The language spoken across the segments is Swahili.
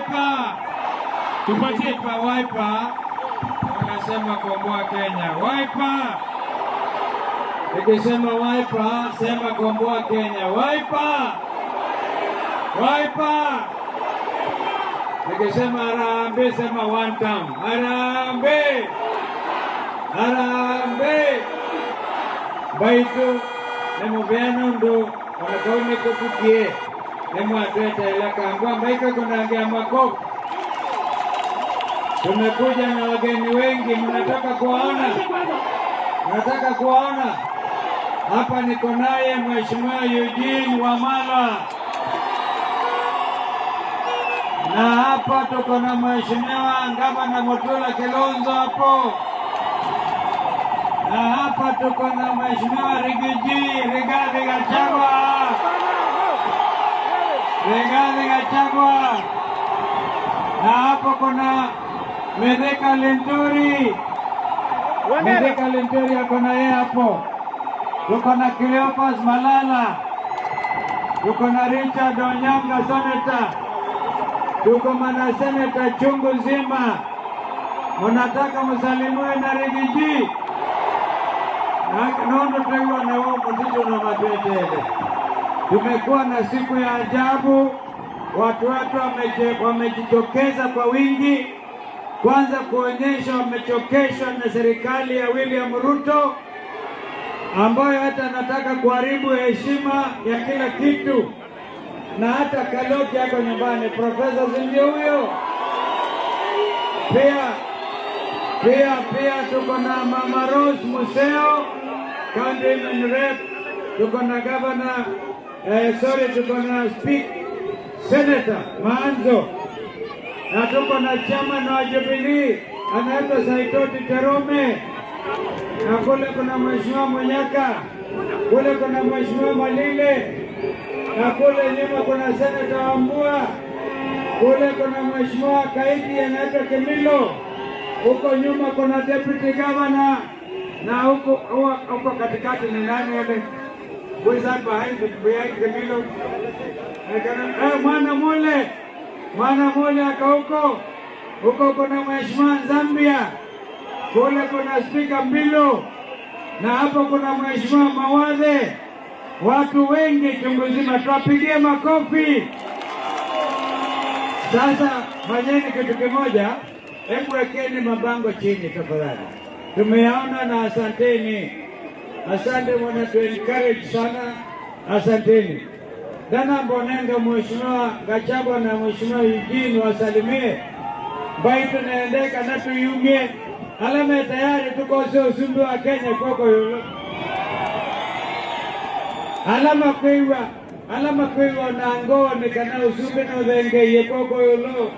Wiper. Tupatie Tupatie Wiper. Unasema komboa Kenya. Wiper. Nikisema Wiper, sema komboa Kenya. Wiper. Wiper. Nikisema harambee, sema one time. Harambee. Harambee. Baitu nemubeano ndo wanakaone kukukie nemwatweta ilakangwa mbaika kunangia makofi. Tumekuja na wageni wengi, mnataka kuwaona? Mnataka kuwaona? Hapa niko naye Mheshimiwa Eugene Wamalwa, na hapa tuko na Mheshimiwa Gavana Mutula Kilonzo hapo, na hapa tuko na Mheshimiwa Rigiji Rigathi Gachagua, Rigathi Gachagua, na hapo kuna Mithika Linturi, Mithika Linturi ako na yeye hapo. Tuko na Cleophas Malala, tuko na Richard Onyanga senator, tuko na senator chungu nzima. Mnataka msalimiwe na Rigiji nondo tewa na wao mtito na matetele. Tumekuwa na siku ya ajabu, watu wetu wamejitokeza kwa wingi, kwanza kuonyesha wamechokeshwa na serikali ya William Ruto ambayo hata anataka kuharibu heshima ya kila kitu, na hata Kaloki yako nyumbani, Profesa ndio huyo. Pia tuko na Mama Rose Museo, County Women Rep, tuko na governor, tuko na speak Senator Maanzo, na tuko na chairman wa Jubilee anaitwa Saitoti Terome, na kule kuna Mheshimiwa Munyaka, kule kuna Mheshimiwa Malile, na kule nyuma kuna Senator Wambua, kule kuna Mheshimiwa Kaidi anaitwa Kimilo, huko nyuma kuna Deputy Governor, na huko katikati ni nani yule? Who is that behind Kimilo? Mwana Mule ako huko. Huko kuna Mheshimiwa Zambia, kule kuna Speaker Mbilo, na hapo kuna Mheshimiwa Mawathe. Watu wengi chungu nzima, tuwapigie makofi. Sasa fanyeni kitu kimoja, hebu wekeni mabango chini tafadhali. Tumeyaona na asanteni. Asante mwana tu encourage sana, asanteni. Dana Mbonenga, Mheshimiwa Gachagua na Mheshimiwa Eugene wasalimie. Baitu naendeka na tuyumie. Alama tayari tuko sio usumbi wa Kenya kwako yolo. Alama kuiwa na ngoa ni kana usumbi na udhenge yekoko yolo.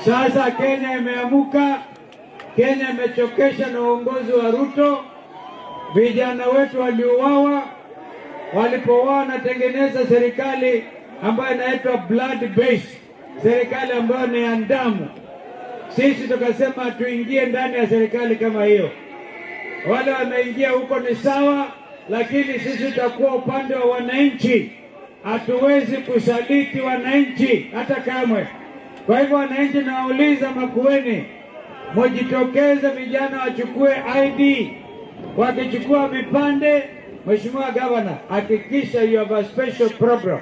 Sasa Kenya imeamuka. Kenya imechokesha na uongozi wa Ruto. Vijana wetu waliuawa. Walipouawa wanatengeneza serikali ambayo inaitwa blood based, serikali ambayo ni ya damu. Sisi tukasema tuingie ndani ya serikali kama hiyo. Wale wameingia huko ni sawa, lakini sisi tutakuwa upande wa wananchi. Hatuwezi kusaliti wananchi hata kamwe. Kwa hivyo wananchi, nawauliza Makueni, mjitokeze vijana wachukue ID. Wakichukua vipande, Mheshimiwa Governor, hakikisha you have a special program,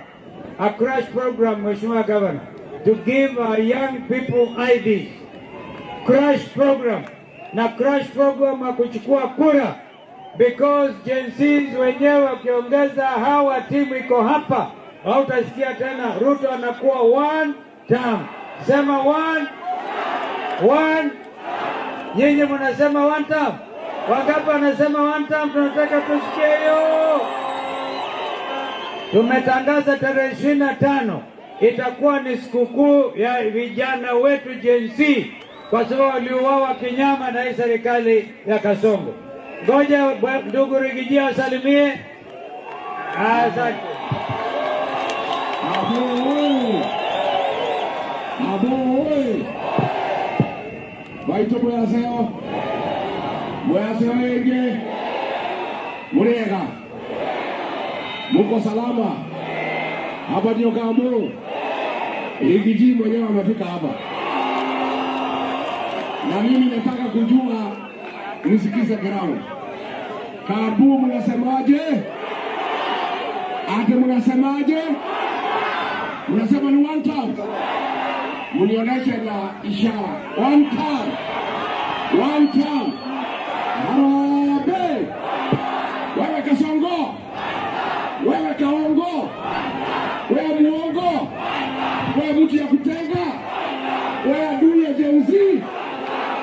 a crash program, Mheshimiwa Governor, to give our young people IDs. Crash program. Na crash program wa kuchukua kura, because Gen Zs wenyewe wakiongeza hawa timu iko hapa, hautasikia tena Ruto anakuwa one term. Sema one, one. Nyinyi mnasema one term. Wangapi wanasema one term? Tunataka tusikie hiyo. Tumetangaza tarehe 25 itakuwa ni sikukuu ya vijana wetu Gen Z, kwa sababu waliuawa kinyama na hii serikali ya Kasongo. Ngoja ndugu Rigiji asalimie. Asante. Abo. Baito mwaseo. Mwaseo enge. Murega. Muko salama. Hapa ndio Kamuru. Riggy G mwenyewe amefika hapa. Na mimi nataka kujua, nisikize ground. Kabu mnasemaje? Ate mnasemaje? Mnasema ni one time. Mnionyeshe na ishara. One time. One time. Harambee. Wewe Kasongo. Wewe Kaongo. Wewe muongo. Wewe mtu ya kutenga. Wewe adui ya Gen Z.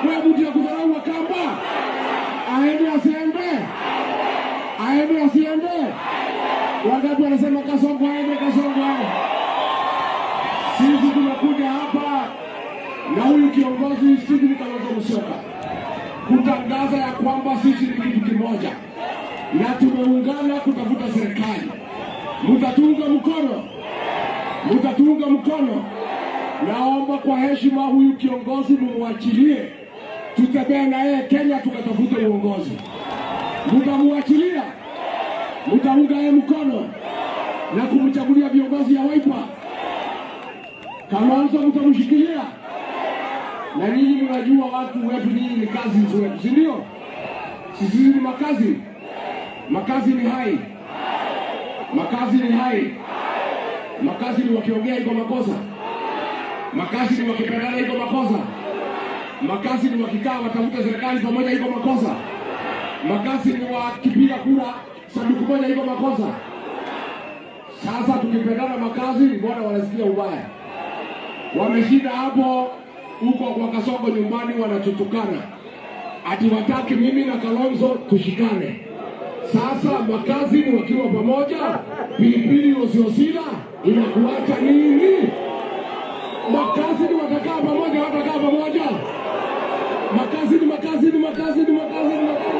Wewe mtu ya kudharau Wakamba. Aende asiende. Aende asiende. Wangapi wanasema Kasongo aende, Kasongo aende? Sisi tunakuja hapa na huyu kiongozi Stephen Kalonzo Musyoka kutangaza ya kwamba sisi ni kitu kimoja na tumeungana kutafuta serikali. Mtatunga mkono? Mtatunga mkono? Naomba kwa heshima huyu kiongozi mumwachilie, tutembee na yeye Kenya tukatafute uongozi. Mtamuachilia? Mtaunga yeye mkono na kumchagulia viongozi ya Wiper? Kalonzo mtamshikilia? Na nyinyi mnajua watu wetu, nyinyi ni cousins wetu, si ndio? Sisi ni makazi. Makazi ni hai. Makazi ni hai. Makazi ni wakiongea iko makosa. Makazi ni wakipendana iko makosa. Makazi ni wakikaa watafuta serikali pamoja iko makosa. Makazi ni wakipiga kura sanduku moja iko makosa. Sasa tukipendana makazi, mbona wanasikia ubaya? Wameshinda hapo huko kwa Kasongo nyumbani wanatutukana. Ati wataki mimi na Kalonzo tushikane. Sasa makazi ni wakiwa pamoja, pilipili osiosila inakuacha nini? Makazi ni watakaa pamoja, watakaa pamoja. Makazi ni makazi ni makazi ni makazi ni makazi.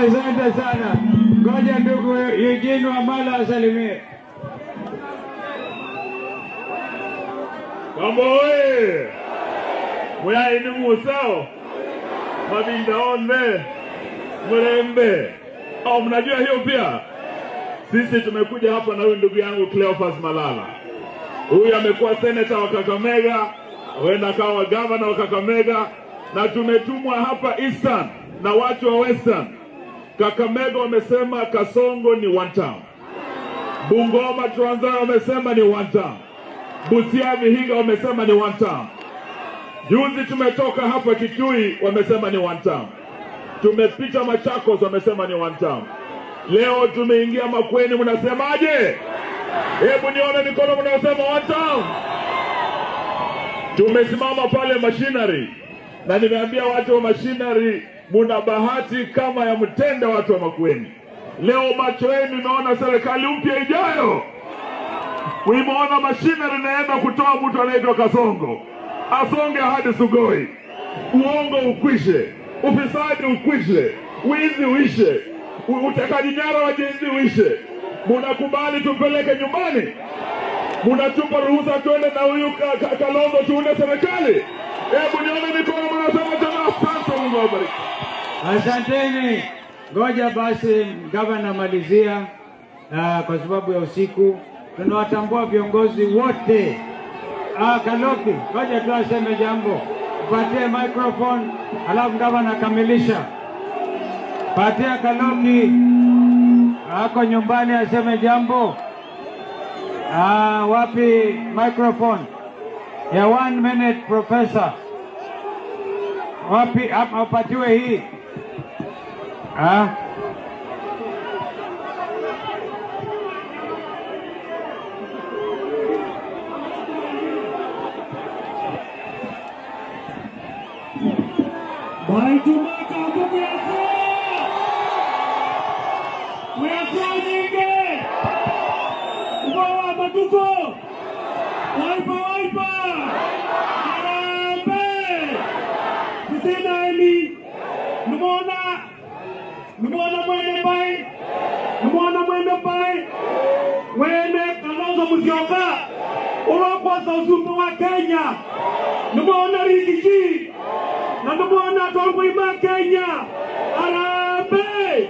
Asante sana. Ngoja ndugu Eugene Wamalwa asalimie. Mambo oye! Muyai ni musao. Mabinda onde. Mrembe. Au mnajua hiyo pia? Sisi tumekuja hapa na huyu ndugu yangu Cleophas Malala. Huyu amekuwa senator wa Kakamega, huenda akawa governor wa Kakamega, na tumetumwa hapa Eastern na watu wa Western. Kakamega wamesema Kasongo ni one town. Bungoma Trans Nzoia wamesema ni one town. Busia Vihiga wamesema ni one town. Juzi tumetoka hapa Kitui wamesema ni one town. Tumepita Machakos wamesema ni one town. Leo tumeingia Makueni, mnasemaje? Hebu nione mikono mnasema one town. Tumesimama pale machinery na nimeambia watu wa machinery, muna bahati kama ya mtenda watu wa Makueni. Leo macho yenu imeona serikali mpya ijayo. Uimeona machinery inaenda kutoa mtu anaitwa Kasongo. Asonge hadi Sugoi. Uongo ukwishe, ufisadi ukwishe, wizi uishe, utekaji nyara wa jinsi uishe. Munakubali tupeleke nyumbani? Munatupa ruhusa tuende na huyu Kalonzo tuunde serikali? Hebu nione mikono mnasema tena asante, Mungu awabariki. Asanteni. Ngoja basi gavana malizia, kwa sababu ya usiku. Tunawatambua viongozi wote. Kaloki, ngoja tu aseme jambo. Patie microphone, alafu gavana kamilisha. Patia Kaloki ako nyumbani aseme jambo. Wapi microphone? Ya 1 minute professor. Wapi apatiwe hii? Baitumaka mbugu yako. Muyako nyinge. Ubawa matuko. Waipa waipa. Harambee. Sisina eli. Numona. Numona mwene pai. Numona mwene pai. Wene Kalonzo Musyoka. Ulokwa usumbu wa Kenya. Numona Riggy G. Na numona Tolmuima Kenya. Harambee.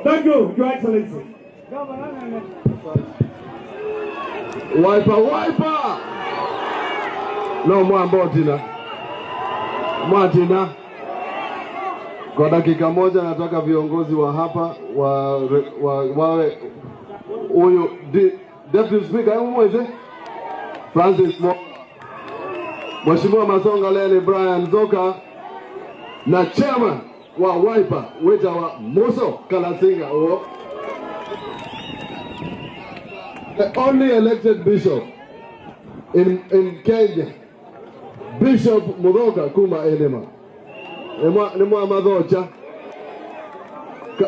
Thank you, Your Excellency. Wiper wiper. No mwambotina. Mwatina. Kwa dakika moja nataka viongozi wa hapa wawe huyu Deputy Speaker mweze Francis Mo, Mheshimiwa Masonga Lele Brian Zoka na chairman wa Wiper weta wa Muso Kalasinga o. The only elected bishop in Kenya, Bishop Muthoka kuma Elema. Ni mwa madhocha.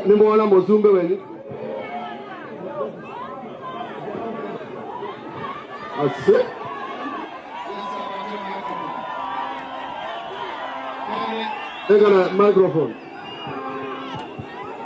Ni mwana muzumbe wenyu. Ase. Take a microphone.